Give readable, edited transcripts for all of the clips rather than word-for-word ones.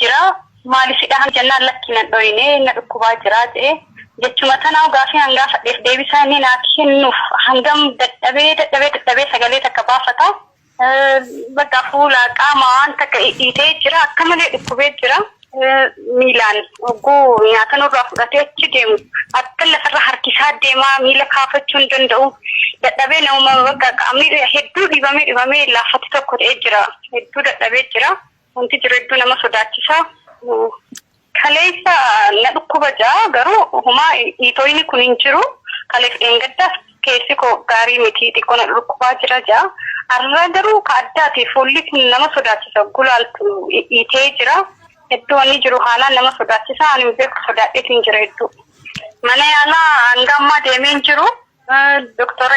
jira. Maali si dhahan jennaan lakki nan dhoyne na dhukkubaa jira jedhe. Jechuma tanaa gaafii an gaafadheef deebisaa inni naa kennuuf hangam dadhabee dadhabee dadhabee sagalee takka baafata. Bakka fuula qaama waan takka dhiitee jira akka malee dhukkubee jira. Miilaan hogguu nyaata nurraa fudhatee achi deemu akka lafarra harkisaa deemaa miila kaafachuu hin danda'u. Dadhabee namuma bakka qaamni hedduu dhibamee dhibamee laafatti tokko ta'ee jira. Hedduu dadhabee jira. Wanti jiru hedduu nama sodaachisa. Kaleessa na dhukkuba jaa garuu homaa dhiitoyni kun hin jiru. Kaleef dheengaddaas keessi koo gaarii miti xiqqoo na dhukkubaa jira jaa. Har'a garuu ka addaati fuulli kun nama sodaachisa gulaaltu dhiitee jira. Hedduu wanni jiru haalaan nama sodaachisa ani hin beeku sodaadheetiin jira hedduu. Mana yaalaa hanga ammaa deemee hin jiru. Doktora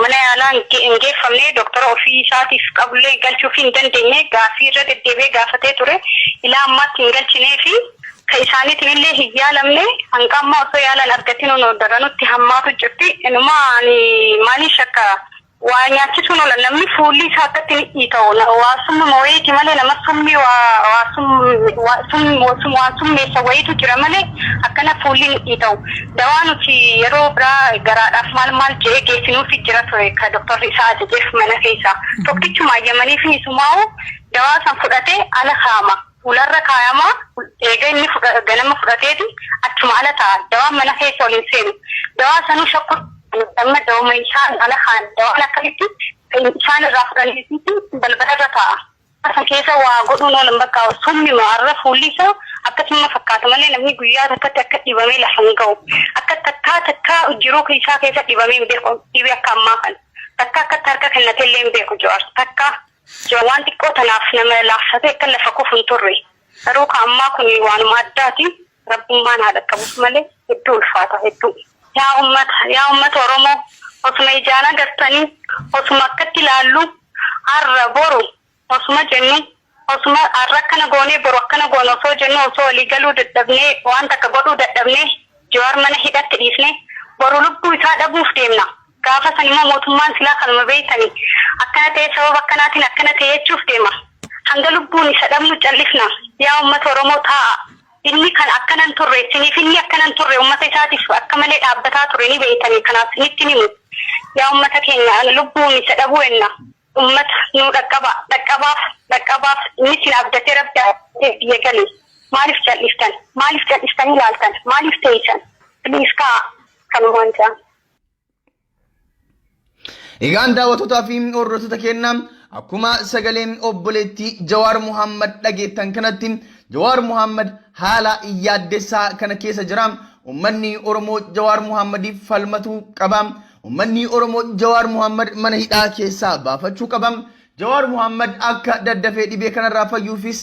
mana yaalaa hin geeffamne doktora ofii isaatiif qabullee galchuuf hin dandeenye gaaffii irra deddeebi'ee gaafatee ture. Ilaa ammaatti hin galchinee fi ka isaaniitiin illee hin yaalamne hanga ammaa osoo yaalan argatin daranutti hammaatu jirti. Inuma ani maaliin shakka waa nyaachisuun oola namni fuulli isaa akkatti ni dhiita'u waa summuma wayiiti malee nama summii waa waan summeessa wayiitu jira malee akkana fuulli ni dhiita'u. Dawaa nuti yeroo biraa garaadhaaf maal maal jedhee geessinuufi jira ture ka doktorri isaa ajajeef mana keessa. Tokkichuma ayyamanii fi isumaa'u dawaa san fudhatee ala kaa'ama. Fuularra kaayama eega inni ganama fudhateeti achuma ala taa'a. Dawaan mana keessa ol hin seenu. Dawaa sanuu shakku amma dawuma isaan ala kaan dawaan akkamitti isaan irraa fudhaniiti balbala irra taa'a. San keessa waa godhuun oolan bakka summi har'a fuulli isaa akkasuma fakkaata malee namni guyyaa takkatti akka dhibamee lafa hin ga'u. Akka takkaa takkaa jiruu isaa keessa dhibamee hin beeku dhibee akka ammaa kana. Takka akkatti harka kennatee illee hin beeku Jawaar. Takka waan xiqqoo tanaaf nama laaffatee akka lafa kufu hin turre. Garuu ka ammaa kun waanuma addaati. Rabbummaan haa dhaqqabuuf malee hedduu ulfaata hedduu. Yaa ummata yaa ummata Oromoo osuma ijaan agartanii osuma akkatti ilaallu har'a boru osuma jennu osuma har'a akkana goonee boru akkana goone osoo jennu osoo walii galuu dadhabnee waan takka godhuu dadhabnee Jawaar mana hidhatti dhiifne boru lubbuu isaa dhabuuf deemna. Gaafa san immoo mootummaan silaa kanuma beeytanii akkana ta'ee sababa akkanaatiin akkana ta'e jechuuf deema. Hanga lubbuun isa dhabnu callifna. Yaa ummata Oromoo taa'a. Inni kan akkana hin turre isiniif inni akkana hin turre ummata isaatiif akka malee dhaabbataa ture ni beeytanii kanaaf isinitti himu. Yaa ummata keenya lubbuun isa dhabuu enna. Ummata nuu dhaqqaba dhaqqabaaf dhaqqabaaf inni isin abdatee rabbi abdatee biyya gale. Maaliif calliftan? Maaliif calliftanii ilaaltan? Maaliif teeysan? Please kaa kanumaan jaa. Egaan daawwattootaa fi hordoftoota keenya akkuma sagaleen obboleettii Jawaar Muhammad dhageettan kanatti Jawaar Muhammad haala yaaddessaa kana keessa jira. Uummanni Oromoo Jawaar Muhammadiif falmatuu qaba. Uummanni Oromoo Jawaar Muhammad mana hidhaa keessaa baafachuu qaba. Jawaar Muhammad akka daddafee dhibee kanarraa fayyuufis